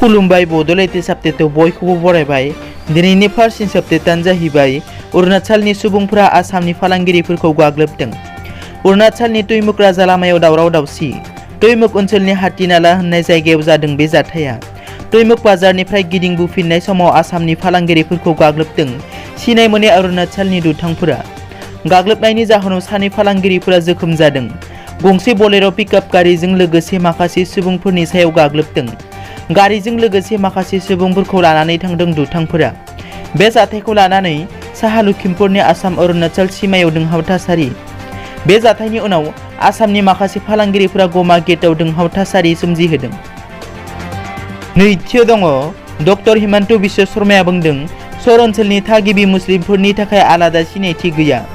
खुलुमबाय बड'लेण्ड आपडेटआव बयखौबो बरायबाय। दिनैनि फार्स्ट आपडेटआनो जाहैबाय अरुणाचलनि सुबुंफोरा आसामनि फालांगिरिफोरखौ गाग्लोबदों। अरुणाचलनि तैमुक राजा लामायाव दावराव दावसि। तैमुक ओनसोलनि हाथिनाला होननाय जायगायाव जादों बे जाथाया। तैमुक बाजारनिफ्राय गिदिंबोफिननाय समाव आसामनि फालांगिरिफोरखौ गाग्लोबदों सिनाय मोनै अरुणाचलनि दुथांफोरा। गाग्लोबनायनि जाहोनाव सानै फालांगिरिफोरा जोखोम जादों। गंसे बोलेरो पिकआप गारिजों लोगोसे माखासे सुबुंफोरनि सायाव गाग्लोबदों। गारिजों लोगोसे माखासे सुबुंफोरखौ लानानै थांदों दुथांफोरा। बे जाथायखौ लानानै साहा लखिमपुरनि आसाम अरुणाचल सीमायाव दुंहाव थासारि। बे जाथायनि उनाव आसामनि माखासे फालांगिरिफोरा गमा गेटआव दुंहाव थासारि सोमजिहोदों। नैथियाव दङ डक्टर हिमन्त बिश्व शर्माया बुंदों सर ओनसोलनि थागिबि मुस्लिमफोरनि थाखाय आलादा सिनायथि गैया।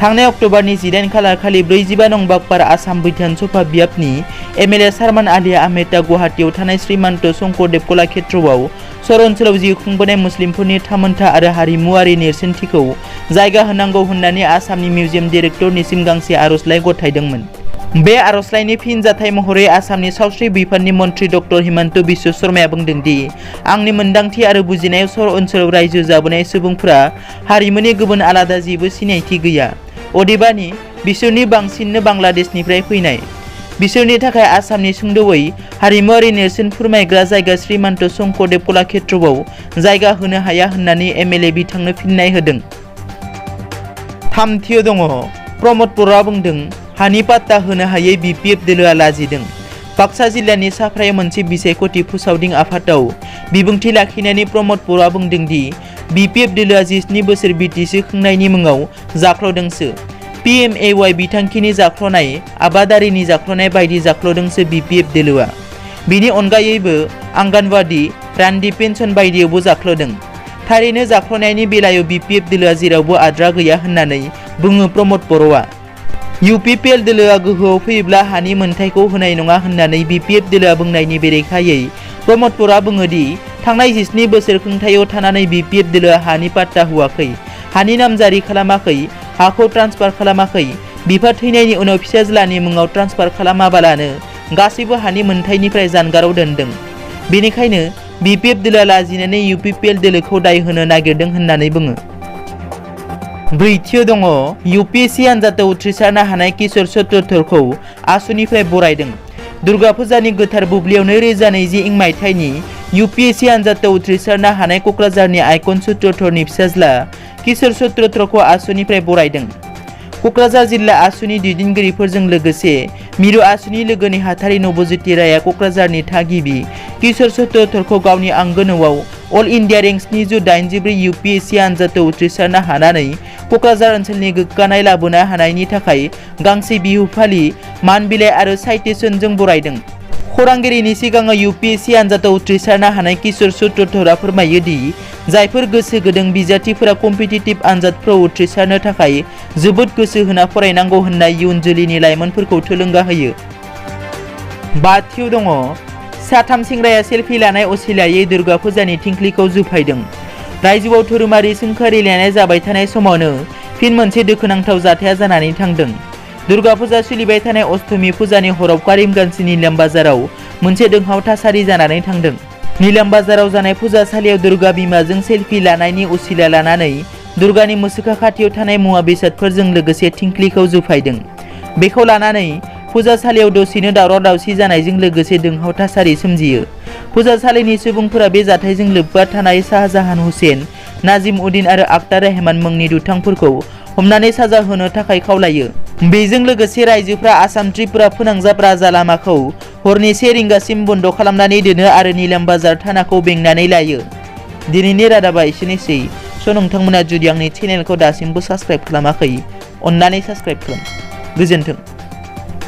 थांनाय अक्ट'बरनि 18 खालार खालि 45 नं बागपार आसाम बिधान सभा बियाबनि एमएलए सारमान आली आहमेदआ गुवाहाटीआव थानाय श्रीमन्त शंकरदेव कलाक्षेत्रआव सर ओनसोलाव जिउ खुंबोनाय मुस्लिमफोरनि थामोनथा आरो हारिमुआरि नेरसोनथिखौ जायगा होनांगौ होननानै आसामनि मिउजियाम डिरेक्टरनिसिम गांसे आर'जलाइ गथायदोंमोन। बे आर'जलाइनि फिनजाथाय महरै आसामनि सावस्रि बिफाननि मन्थ्रि डक्टर हिमन्त बिश्व शर्माया बुंदों दि आंनि मोन्दांथि आरो बुजिनायाव सर ओनसोलाव रायजो जाबोनाय सुबुंफोरा हारिमुनि गुबुन आलादा जेबो सिनायथि गैया। अदेबानि बिसोरनि बांसिननो बांलादेशनिफ्राय फैनाय। बिसोरनि थाखाय आसामनि सुंद'यै हारिमुआरि नेरसोन फोरमायग्रा जायगा श्रीमन्त शंकरदेव कलाक्षेत्रआव जायगा होनो हाया होननानै एमएलए बिथांनो फिननाय होदों। थामथियाव दङ प्रमद बर'आ बुंदों हानि पाट्टा होनो हायै बिपिएफ दोलोआ लाजिदों। बाक्सा जिल्लानि साफ्रायाव मोनसे बिसायख'थि फोसावदिं आफादाव बिबुंथि लाखिनानै प्रमद बर'आ बुंदों दि बिपिएफ दोलोआ 17 बोसोर बिटिसि खुंनायनि मुङाव जाख्ल'दोंसो। पिएमएवाइ बिथांखिनि जाख्ल'नाय आबादारिनि जाख्ल'नाय बायदि जाख्ल'दोंसो बिपिएफ दोलोआ। बिनि अनगायैबो आंगनवाड़ी रान्दि पेन्सन बायदियावबो जाख्ल'दों। थारैनो जाख्ल'नायनि बेलायाव बिपिएफ दोलोआ जेरावबो आद्रा गैया होननानै बुङो प्रमद बर'आ। इउपिपिएल दोलोआ गोहोआव फैयोब्ला हानि मोनथायखौ होनाय नङा होननानै बिपिएफ दोलोआ बुंनायनि बेरेखायै प्रमद बर'आ बुङो दि थांनाय 17 बोसोर खुंथायाव थानानै बिपिएफ दोलोआ हानि पाट्टा होआखै, हानि नामजारि खालामाखै, हाखौ ट्रान्सफार खालामाखै, बिफा थैनायनि उनाव फिसाज्लानि मुङाव ट्रान्सफार खालामाबालानो गासैबो हानि मोनथायनिफ्राय जानगाराव दोनदों। बेनिखायनो बिपिएफ दोलोआ लाजिनानै इउपिपिएल दोलोखौ दाय होनो नागिरदों होननानै बुङो। ब्रैथियाव दङ इउपिएससि आनजादाव उथ्रिसारनो हानाय किशोर चतुर्थखौ आसुनिफ्राय बरायदों। दुर्गा फुजानि गोथार बुब्लियाव 2020 मायथाइनि इउपिएससि आनजादाव उथ्रिसारनो हानाय क'क्राझारनि आइकन चतुर्थनि फिसाज्ला किशोर चतुर्थखौ आसुनिफ्राय बरायदों। क'क्राझार जिल्ला आसुनि दैदेनगिरिफोरजों लोगोसे मिरु आसुनि लोगो नेहाथारि नबज्योति रायआ क'क्राझारनि थागिबि किशोर चतुर्थखौ गावनि आंगो न'आव अल इन्डिया रेंक 784 इउपिएससि आनजादाव उथ्रिसारनो हानानै क'क्राझार ओनसोलनि गोग्गानाय लाबोनो हानायनि थाखाय गांसे बिहु फालि, मान बिलाइ आरो साइटेसनजों बरायदों। खौरांगिरिनि सिगाङाव इउपिएससि आनजादाव उथ्रिसारनो हानाय किशोर चतुर्थआ फोरमायो दि जायफोर गोसो गुदुं बिजाथिफोरा कम्पिटिटिभ आनजादफोराव उथ्रिसारनो थाखाय जोबोद गोसो होना फरायनांगौ होनना इयुन जोलैनि लाइमोनफोरखौ थुलुंगा होयो। बाथियाव दङ साथाम सेंग्राया सेलफि लानाय असिलायै दुर्गा फुजानि थिंख्लिखौ जुफायदों। रायजोआव धोरोमारि सोंखारिलायनाय जाबाय थानाय समावनो फिन मोनसे दुखुनांथाव जाथाया जानानै थांदों। दुर्गा फुजा सोलिबाय थानाय अष्टमी फुजानि हराव करिमगन्ज नीलाम बाजाराव मोनसे दुंहाव थासारि जानानै थांदों। नीलाम बाजाराव जानाय फुजासालियाव दुर्गा बिमाजों सेलफि लानायनि उसिला लानानै दुर्गानि मुसुखा खाथियाव थानाय मुवा बेसादफोरजों लोगोसे थिंख्लिखौ जुफायदों। बेखौ लानानै फुजासालियाव दसेनो दावराव दावसि जानायजों लोगोसे दुंहाव थासारि सोमजियो। फुजासालिनि सुबुंफोरा बे जाथायजों लोब्बा थानाय शाहजाहान हुसेन, नाजिम उद्दीन आरो आख्तार रहमान मुंनि दुथांफोरखौ हमनानै साजा होनो थाखाय खावलायो। बेजों लोगोसे रायजोफ्रा आसाम त्रिपुरा फोनांजाब राजा लामाखौ हरनि 1 रिंगासिम बन्द खालामनानै दोनो आरो नीलाम बाजार थानाखौ बेंनानै लायो। दिनैनि रादाबा एसेनोसै। नोंथांमोना जुदि आंनि चेनेलखौ दासिमबो साबस्क्राइब खालामाखै अन्नानै साबस्क्राइब खालाम। गोजोन्थों।